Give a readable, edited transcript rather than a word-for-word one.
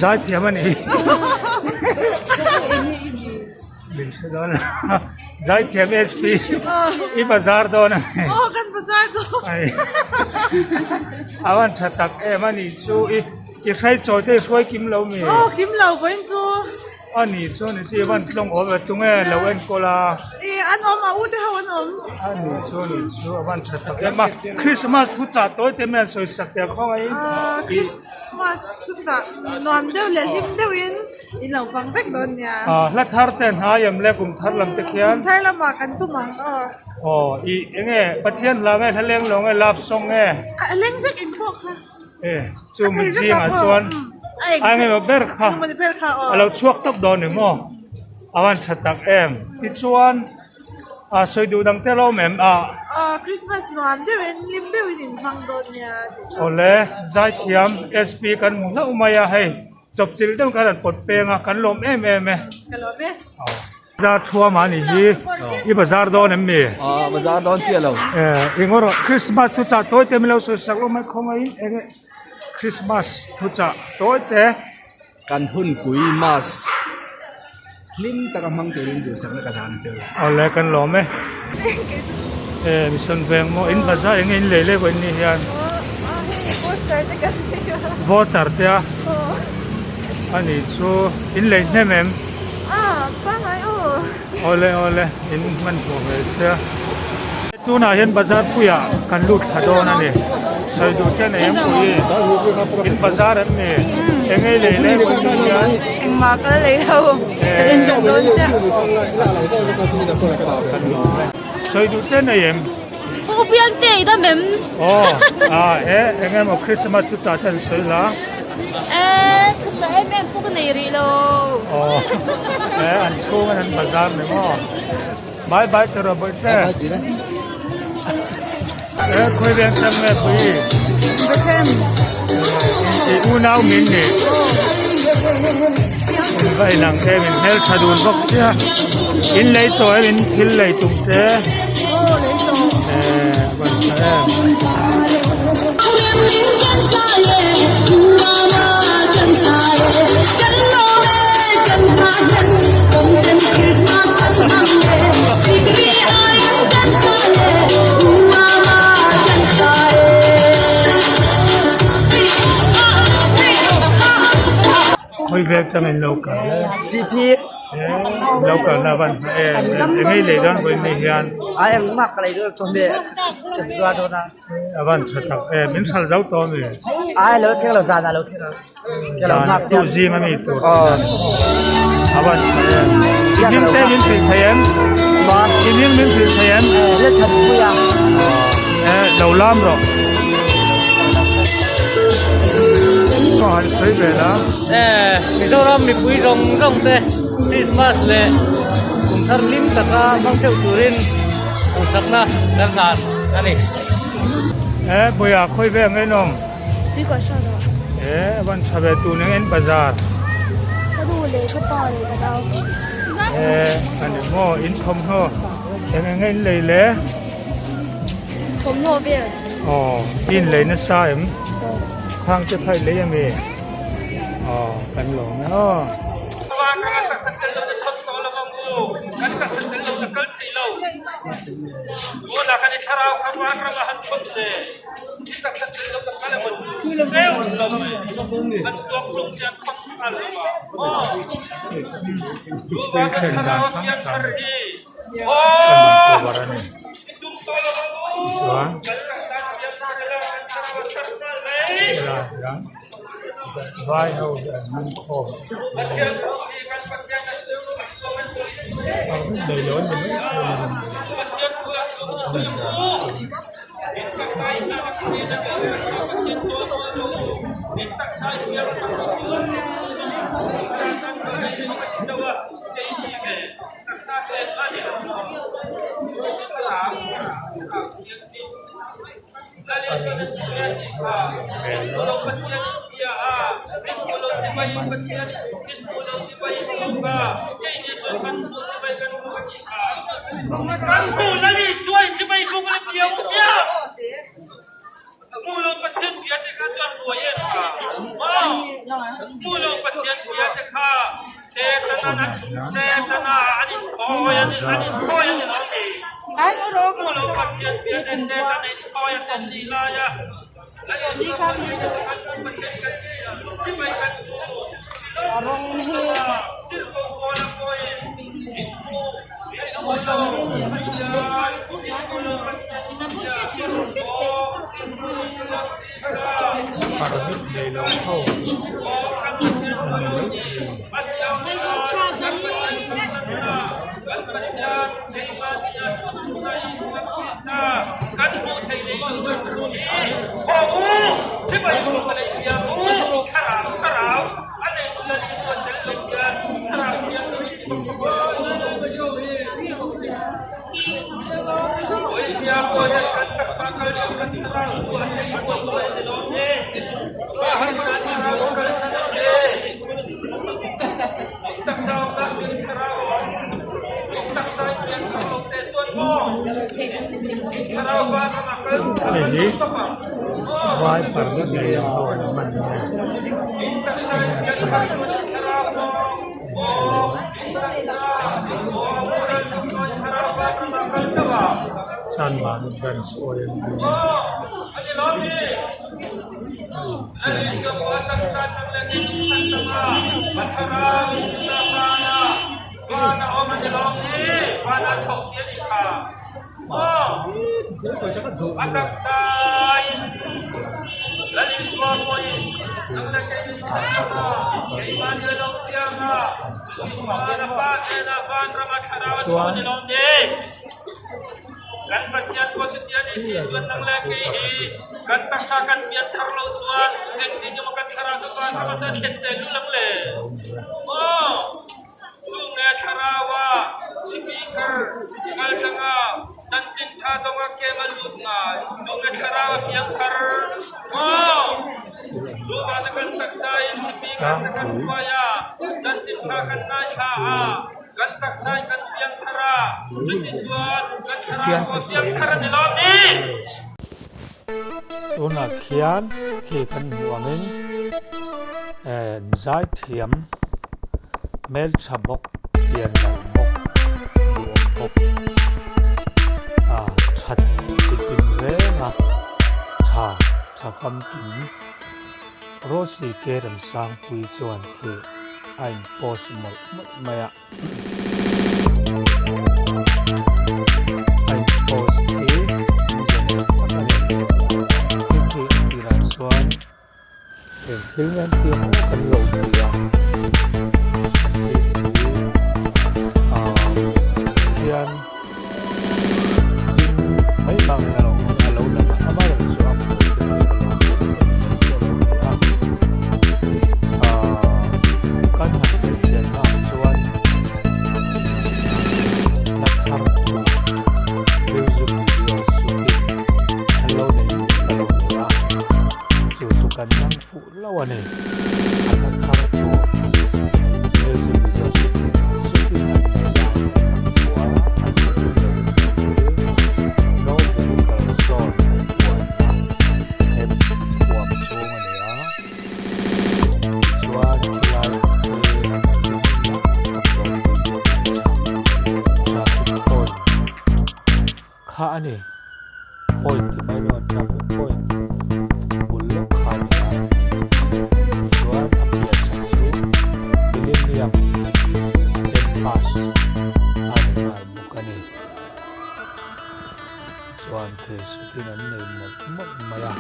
Zaithiam a nih Min hre dawn a Zaithiam SP i bazar dawn a ni. Aw kan bazar dawn. A van tha tak em a nih chu i i hraichawi te i hruai kim lo mi? Aw kim lo vawiin chu. A ni chu a ni chu i van tlawng awm ve tung e lo enkawl a. I an awm a u te ho an awm. A ni chu a ni chu a van tha tak em a Christmas thu chah tawi te mai an sawi sak teh khawngaih in. Christmas thu chah nuam deuh leh hlim deuh in in lo hmang vek dawn nia. Hla thar te hnai em le kum thar lam te khian. Kum thar lamah kan tum ang aw. Aw i enge Pathian hla nge hla leng lo nge love song nge. A leng vek in pawh kha. E chu mi zingah chuan a engemaw ber kha a lo chhuak tawp dawn ni maw a van tha tak em tichuan a sawi duh dang te lo awm em a. Christmas nuam deuhin hlim deuhin in hmang dawn nia. Awle zaithiam SP kan hmu hlauh mai a hei chawpchilh deuh khan an pawt peng a kan lawm em em e. Ka lawm e. Bazar thuam a nih hi i bazar dawn em mi? Aw bazar dawn chiah lo. Eh eng erawh Christmas thu chah tawi te min lo sawi sak lo mai khawngaih in eng e Christmas thu chah tawi te. Kan hunpui mas hlim taka hmang turin duhsakna ka hlan che u. Awle kan lawm e. Eh mission veng maw in bazar eng nge in lei lei vawiin ni hian. Poster te kan nei a. Voter te a. A nih chu in lei hnem em? Awle awle in hman hmuh ve sia. Tunah hian bazar puiah kan lut thla dawn a ni. Sawi duh te nei ang pui in bazar an ni. Eng ei lei lei pawh ni hian. Engmah ka la lei lo. Ka en zawk dawn chiah. Sawi duh te nei em? Pu Piangte i dam em? Aw a e eng emaw Christmas chu chah ten sawi la. E chu chah em em pawh ka nei rih lo. Aw e an chhung an bazar ni maw. Bye bye te rawh bawihte. E khawi veng chang nge pui. Bethem. I unau min ni. In va inang em in hmel tha dun bawk sia. In lei tawh em in thil lei tum te. Eh van tha em. Khawi vek tang in lo kal e. CP. Lo kal na van hma em eng ei lei dawn vawi mi hian. A engmah ka lei dawn chawhmeh ka zuar dawn a. A van tha tak em min hral zo tawh ami. Ai lo thleng lo zan ah lo thleng ang. Zan tu zing ami tur a van tha em. I hming te min hrilh thei em? I hming min hrilh thei em? Le than pui a. Eh lo lam rawh. Ka han sawi ve la. Eh Mizoram mipui zawng zawng te Christmas leh kum thar hlim taka hmang theuh turin duhsakna kan hlan a ni. Eh Puia khawi ve ang enawm? Tui ka hre lo. Eh a van tha ve tun eng en bazar. Ka nu leh ka pa leh ka nau. Eh ani maw in thawmhnaw eng eng in lei le? Thawmhnaw vel. Aw in lei nasa em? Khang te phai lei ami? Aw kan lawm e aw. Thil thlen dan hrang hrang kan rawn cover a ni tichuan helaiah hian vai ho hi an hmang khawm leilawn ni mai thei a ni a lan dan chu. Kawnah hian bazar Parmit nei lo ho an ni mai thei a ni. Hei hi vai parda nei ang ho an hman nge enge a thlalak. Chanmani branch oil Chuan Pathian thusawi tunah khian khi kan hmuh angin eh zaithiam hmeltha bawk pian nalh bawk duhawm bawk ah that chitin reng a tha tha famkim Rosy ke Remsangpui chuan khi a in post mawlh mawlh mai a. A in post khi awmze nei tak a ni. Khi khi a tirah chuan eng thil nge an tih ang kan lo ti a. Khi khi ah hian ding mai bangin a lo a lo lang a amaherawhchu chu a hmuh theih loh a lo hmuh theih mai chu a lo ni a ahh kan han hrilhfiah hnaah chuan hla thar tur music video shooting an lo nei mek a lo ni a chu chu kan nang fuh lo a ni a hla thar tur music video shooting shooting an nei lai an hmu a an hmu lo no vehicle zone an buaina hem huam chhung a ni a tichuan khilai khi traffic point kha a ni. Point ti mai lo a traffic point bul lawk kha a ni a tichuan a pian chhan chu Millennium Campus a ni nghal bawk a ni chuan thei sutin an nei mawlh mawlh mai a.